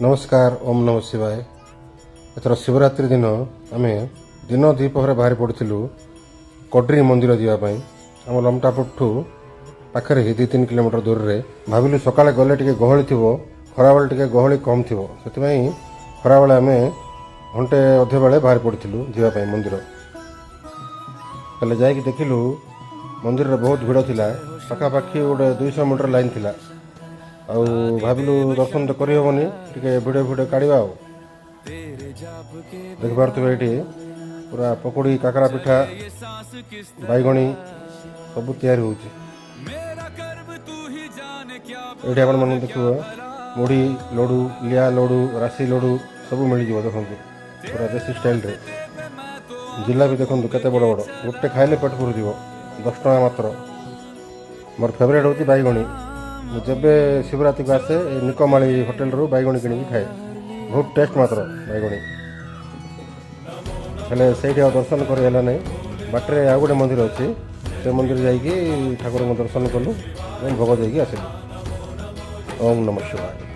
ନମସ୍କାର, ଓମ୍ ନମ ଶିବାୟ। ଏଥର ଶିବରାତ୍ରି ଦିନ ଆମେ ଦିନ ଦ୍ୱିପହରେ ବାହାରି ପଡ଼ିଥିଲୁ କଡ୍ରି ମନ୍ଦିର ଯିବା ପାଇଁ। ଆମ ଲମତାପୁଟଠୁ ପାଖରେ ହିଁ, 2-3 କିଲୋମିଟର ଦୂରରେ। ଭାବିଲୁ ସକାଳେ ଗଲେ ଟିକେ ଗହଳି ଥିବ, ଖରାବେଳେ ଟିକେ ଗହଳି କମ୍ ଥିବ। ସେଥିପାଇଁ ଖରାବେଳେ ଆମେ ଘଣ୍ଟେ ଅଧେ ବେଳେ ବାହାରି ପଡ଼ିଥିଲୁ ଯିବା ପାଇଁ ମନ୍ଦିର। ହେଲେ ଯାଇକି ଦେଖିଲୁ, ମନ୍ଦିରରେ ବହୁତ ଭିଡ଼ ଥିଲା। ପାଖାପାଖି ଗୋଟେ 200 ମିଟର ଲାଇନ୍ ଥିଲା। ଆଉ ଭାବିଲୁ ଦର୍ଶନ ତ କରିହେବନି, ଟିକେ ଭିଡ଼ିଓ ଫିଡ଼ିଓ କାଢ଼ିବା। ଆଉ ଦେଖିପାରୁଥିବେ, ଏଇଠି ପୁରା ପକୋଡ଼ି, କାକରା ପିଠା, ବାଇଗଣୀ ସବୁ ତିଆରି ହେଉଛି। ଏଇଠି ଆପଣମାନଙ୍କୁ ଦେଖିବ, ମୁଢ଼ି ଲଡ଼ୁ, ଲିଆ ଲଡ଼ୁ, ରାଶି ଲଡ଼ୁ ସବୁ ମିଳିଯିବ। ଦେଖନ୍ତୁ, ପୁରା ଦେଶୀ ଷ୍ଟାଇଲରେ। ଜିଲାପି ଦେଖନ୍ତୁ କେତେ ବଡ଼ ବଡ଼, ଗୋଟେ ଖାଇଲେ ପେଟ ପୁରିଯିବ। 10 ଟଙ୍କା ମାତ୍ର। ମୋର ଫେଭରେଟ୍ ହେଉଛି ବାଇଗଣୀ। ମୁଁ ଯେବେ ଶିବରାତ୍ରିକୁ ଆସେ, ଏ ନିକମାଳି ହୋଟେଲରୁ ବାଇଗଣୀ କିଣିକି ଖାଏ। ବହୁତ ଟେଷ୍ଟ ମାତ୍ର ବାଇଗଣୀ। ହେଲେ ସେଇଠି ଆଉ ଦର୍ଶନ କରି ହେଲା ନାହିଁ। ବାଟରେ ଆଉ ଗୋଟେ ମନ୍ଦିର ଅଛି, ସେ ମନ୍ଦିର ଯାଇକି ଠାକୁରଙ୍କୁ ଦର୍ଶନ କଲୁ ଏବଂ ଭୋଗ ଦେଇକି ଆସିଲୁ। ଓମ୍ ନମଃ ଶିବାୟ।